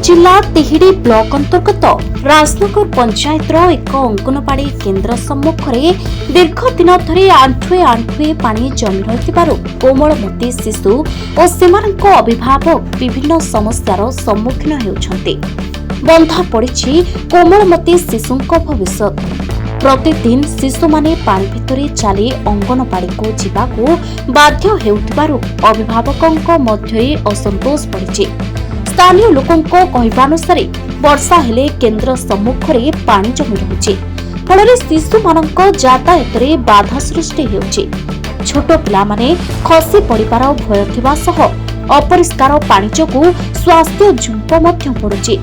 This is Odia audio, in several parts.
ଜିଲ୍ଲା ତିହିଡି ବ୍ଲକ ଅନ୍ତର୍ଗତ ରାଜନଗର ପଞ୍ଚାୟତର ଏକ ଅଙ୍ଗନବାଡି କେନ୍ଦ୍ର ସମ୍ମୁଖରେ ଦୀର୍ଘ ଦିନ ଧରି ଆଣ୍ଠୁଏ ଆଣ୍ଠୁଏ ପାଣି ଜମି ରହିଥିବାରୁ କୋମଳମତି ଶିଶୁ ଓ ସେମାନଙ୍କ ଅଭିଭାବକ ବିଭିନ୍ନ ସମସ୍ୟାର ସମ୍ମୁଖୀନ ହେଉଛନ୍ତି। ବନ୍ଧା ପଡ଼ିଛି କୋମଳମତି ଶିଶୁଙ୍କ ଭବିଷ୍ୟତ। ପ୍ରତିଦିନ ଶିଶୁମାନେ ପାଣି ଭିତରେ ଚାଲି ଅଙ୍ଗନବାଡ଼ିକୁ ଯିବାକୁ ବାଧ୍ୟ ହେଉଥିବାରୁ ଅଭିଭାବକଙ୍କ ମଧ୍ୟରେ ଅସନ୍ତୋଷ ବଢ଼ିଛି। ସ୍ଥାନୀୟ ଲୋକଙ୍କ କହିବାନୁସାରେ, ବର୍ଷା ହେଲେ କେନ୍ଦ୍ର ସମ୍ମୁଖରେ ପାଣି ଜମି ରହୁଛି। ଫଳରେ ଶିଶୁମାନଙ୍କ ଯାତାୟାତରେ ବାଧା ସୃଷ୍ଟି ହେଉଛି। ଛୋଟ ପିଲାମାନେ ଖସି ପଡ଼ିବାର ଭୟ ଥିବା ସହ ଅପରିଷ୍କାର ପାଣି ଯୋଗୁଁ ସ୍ୱାସ୍ଥ୍ୟ ଝୁମ୍ପ ମଧ୍ୟ ପଡୁଛି।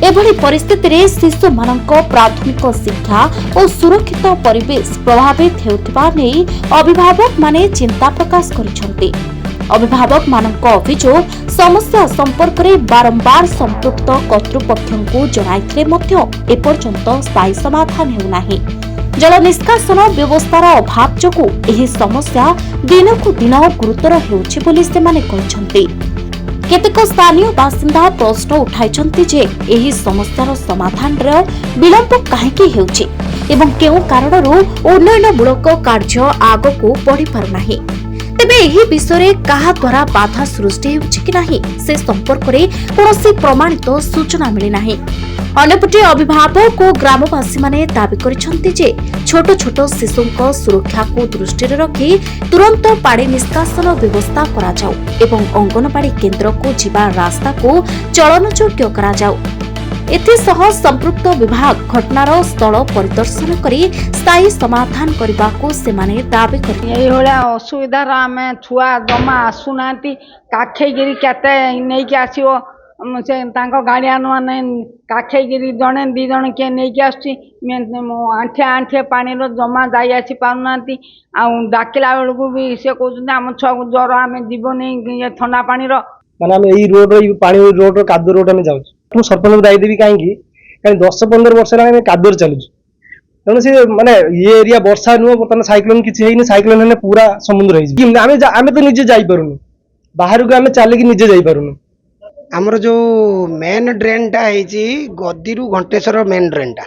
ଏଭଳି ପରିସ୍ଥିତିରେ ଶିଶୁମାନଙ୍କ ପ୍ରାଥମିକ ଶିକ୍ଷା ଓ ସୁରକ୍ଷିତ ପରିବେଶ ପ୍ରଭାବିତ ହେଉଥିବା ନେଇ ଅଭିଭାବକମାନେ ଚିନ୍ତା ପ୍ରକାଶ କରିଛନ୍ତି। ଅଭିଭାବକମାନଙ୍କ ଅଭିଯୋଗ, ସମସ୍ୟା ସମ୍ପର୍କରେ ବାରମ୍ବାର ସମ୍ପୃକ୍ତ କର୍ତ୍ତୃପକ୍ଷଙ୍କୁ ଜଣାଇଥିଲେ ମଧ୍ୟ ଏପର୍ଯ୍ୟନ୍ତ ସ୍ଥାୟୀ ସମାଧାନ ହେଉନାହିଁ। ଜଳ ନିଷ୍କାସନ ବ୍ୟବସ୍ଥାର ଅଭାବ ଯୋଗୁଁ ଏହି ସମସ୍ୟା ଦିନକୁ ଦିନ ଗୁରୁତର ହେଉଛି ବୋଲି ସେମାନେ କହିଛନ୍ତି। କେତେକ ସ୍ଥାନୀୟ ବାସିନ୍ଦା ପ୍ରଶ୍ନ ଉଠାଇଛନ୍ତି ଯେ ଏହି ସମସ୍ୟାର ସମାଧାନର ବିଳମ୍ବ କାହିଁକି ହେଉଛି ଏବଂ କେଉଁ କାରଣରୁ ଉନ୍ନୟନମୂଳକ କାର୍ଯ୍ୟ ଆଗକୁ ବଢ଼ିପାରୁନାହିଁ। ତେବେ ଏହି ବିଷୟରେ କାହା ଦ୍ୱାରା ବାଧା ସୃଷ୍ଟି ହେଉଛି କି ନାହିଁ, ସେ ସମ୍ପର୍କରେ କୌଣସି ପ୍ରମାଣିତ ସୂଚନା ମିଳିନାହିଁ। ଅନ୍ୟପଟେ ଅଭିଭାବକ ଓ ଗ୍ରାମବାସୀମାନେ ଦାବି କରିଛନ୍ତି ଯେ ଛୋଟ ଛୋଟ ଶିଶୁଙ୍କ ସୁରକ୍ଷାକୁ ଦୃଷ୍ଟିରେ ରଖି ତୁରନ୍ତ ପାଣି ନିଷ୍କାସନ ବ୍ୟବସ୍ଥା କରାଯାଉ ଏବଂ ଅଙ୍ଗନବାଡି କେନ୍ଦ୍ରକୁ ଯିବା ରାସ୍ତାକୁ ଚଳନଯୋଗ୍ୟ କରାଯାଉ। ଏଥିସହ ସମ୍ପୃକ୍ତ ବିଭାଗ ଘଟଣାର ସ୍ଥଳ ପରିଦର୍ଶନ କରି ସ୍ଥାୟୀ ସମାଧାନ କରିବାକୁ ସେମାନେ ଦାବି କରିଛନ୍ତି। ଏଇଭଳିଆ ଅସୁବିଧାର ଆମେ ଛୁଆ ଜମା ଆସୁନାହାନ୍ତି। କାଖେଇକିରି କେତେ ନେଇକି ଆସିବ? ସେ ତାଙ୍କ ଗାର୍ଡ଼ିଆନ ମାନେ କାଖେଇକିରି ଜଣେ ଦୁଇ ଜଣ କିଏ ନେଇକି ଆସୁଛି। ଆଣ୍ଠିଏ ଆଣ୍ଠିଏ ପାଣିର ଜମା ଯାଇ ଆସି ପାରୁନାହାନ୍ତି। ଆଉ ଡାକିଲା ବେଳକୁ ବି ସେ କହୁଛନ୍ତି, ଆମ ଛୁଆକୁ ଜ୍ୱର, ଆମେ ଯିବୁନି ଇଏ ଥଣ୍ଡା ପାଣିର। ମାନେ ଆମେ ଏଇ ରୋଡର, ଏଇ ପାଣି ରୋଡର, କାଦୁଅ ରୋଡ ଆମେ ଯାଉଛୁ। ମୁଁ ସରପଞ୍ଚଙ୍କୁ ଦାୟୀ ଦେବି କାହିଁକି? କାରଣ 10-15 ବର୍ଷ ହେଲାଣି ଆମେ କାଦୁଅରେ ଚାଲୁଛୁ। ତେଣୁ ସେ ମାନେ ଇଏ ଏରିଆ ବର୍ଷା ନୁହଁ, ବର୍ତ୍ତମାନ ସାଇକ୍ଲୋନ କିଛି ହେଇନି। ସାଇକ୍ଲୋନ ହେଲେ ପୁରା ସମୁଦ୍ର ହେଇଯିବ। ଆମେ ତ ନିଜେ ଯାଇପାରୁନୁ ବାହାରକୁ, ଆମେ ଚାଲିକି ନିଜେ ଯାଇପାରୁନୁ। ଆମର ଯୋଉ ମେନ୍ ଡ୍ରେନ୍ଟା ହେଇଛି ଗଦିରୁ ଘଣ୍ଟେଶ୍ୱର ମେନ୍ ଡ୍ରେନ୍ଟା,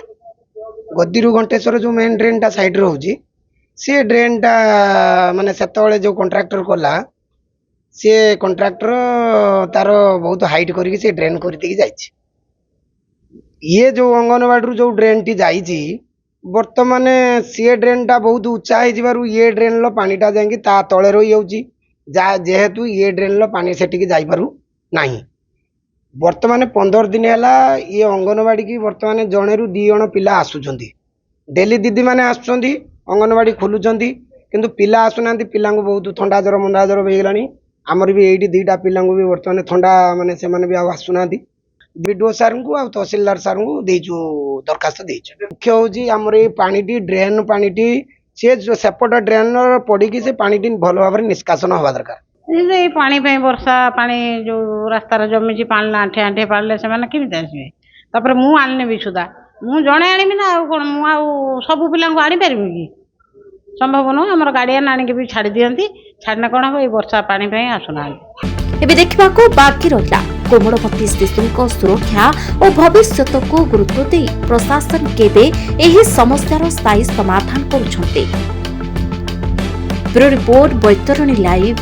ଗଦିରୁ ଘଣ୍ଟେଶ୍ୱର ଯୋଉ ମେନ୍ ଡ୍ରେନ୍ଟା ସାଇଡ଼ରେ ରହୁଛି, ସେ ଡ୍ରେନ୍ଟା ମାନେ ସେତେବେଳେ ଯୋଉ କଣ୍ଟ୍ରାକ୍ଟର କଲା, ସିଏ କଣ୍ଟ୍ରାକ୍ଟର ତାର ବହୁତ ହାଇଟ୍ କରିକି ସେ ଡ୍ରେନ୍ କରିଦେଇକି ଯାଇଛି। ଇଏ ଯୋଉ ଅଙ୍ଗନବାଡ଼ିରୁ ଯୋଉ ଡ୍ରେନ୍ଟି ଯାଇଛି, ବର୍ତ୍ତମାନ ସିଏ ଡ୍ରେନ୍ଟା ବହୁତ ଉଚ୍ଚା ହେଇଯିବାରୁ ଇଏ ଡ୍ରେନ୍ର ପାଣିଟା ଯାଇକି ତା ତଳେ ରହିଯାଉଛି। ଯେହେତୁ ଇଏ ଡ୍ରେନ୍ର ପାଣି ସେଠିକି ଯାଇପାରୁ ନାହିଁ। ବର୍ତ୍ତମାନ 15 ଦିନ ହେଲା ଇଏ ଅଙ୍ଗନବାଡ଼ିକି ବର୍ତ୍ତମାନ ଜଣେରୁ ଦୁଇ ଜଣ ପିଲା ଆସୁଛନ୍ତି। ଡେଲି ଦିଦିମାନେ ଆସୁଛନ୍ତି, ଅଙ୍ଗନବାଡ଼ି ଖୋଲୁଛନ୍ତି, କିନ୍ତୁ ପିଲା ଆସୁନାହାନ୍ତି। ପିଲାଙ୍କୁ ବହୁତ ଥଣ୍ଡା ଜ୍ୱର, ମନ୍ଦା ଜ୍ୱର ହେଇଗଲାଣି। ଆମର ବି ଏଇଠି ଦୁଇଟା ପିଲାଙ୍କୁ ବି ବର୍ତ୍ତମାନ ଥଣ୍ଡା, ମାନେ ସେମାନେ ବି ଆଉ ଆସୁନାହାନ୍ତି। ବିଡିଓ ସାର୍ଙ୍କୁ ଆଉ ତହସିଲଦାର ସାର୍ଙ୍କୁ ଦେଇଛୁ, ଦରଖାସ୍ତ ଦେଇଛୁ। ମୁଖ୍ୟ ହେଉଛି ଆମର ଏଇ ପାଣିଟି, ଡ୍ରେନ୍ ପାଣିଟି, ସିଏ ସେପଟ ଡ୍ରେନ୍ର ପଡ଼ିକି ସେ ପାଣିଟି ଭଲ ଭାବରେ ନିଷ୍କାସନ ହେବା ଦରକାର। ଏଇ ପାଣି ପାଇଁ, ବର୍ଷା ପାଣି ଯେଉଁ ରାସ୍ତାରେ ଜମିଛି, ପାଣି ଆଣ୍ଠିଏ ଆଣ୍ଠିଏ ପାଣିରେ ସେମାନେ କେମିତି ଆସିବେ? ତାପରେ ମୁଁ ଆଣିଲେ ବି ସୁଦ୍ଧା ମୁଁ ଜଣେ ଆଣିବି ନା ଆଉ କ'ଣ ମୁଁ ଆଉ ସବୁ ପିଲାଙ୍କୁ ଆଣିପାରିବି କି? ସମ୍ଭବ ନୁହଁ। ଆମର ଗାର୍ଡ଼ିଆନ୍ ଆଣିକି ବି ଛାଡ଼ି ଦିଅନ୍ତି। ଛାଡ଼ିଲେ କ'ଣ ହେବ, ଏଇ ବର୍ଷା ପାଣି ପାଇଁ ଆସୁନାହାନ୍ତି। ଏବେ ଦେଖିବାକୁ ବାକି ରହିଲା, କୋମଳମତି ଶିଶୁଙ୍କ ସୁରକ୍ଷା ଓ ଭବିଷ୍ୟତକୁ ଗୁରୁତ୍ୱ ଦେଇ ପ୍ରଶାସନ କେବେ ଏହି ସମସ୍ୟାର ସ୍ଥାୟୀ ସମାଧାନ କରୁଛନ୍ତି। Bureau report, Baitarani live.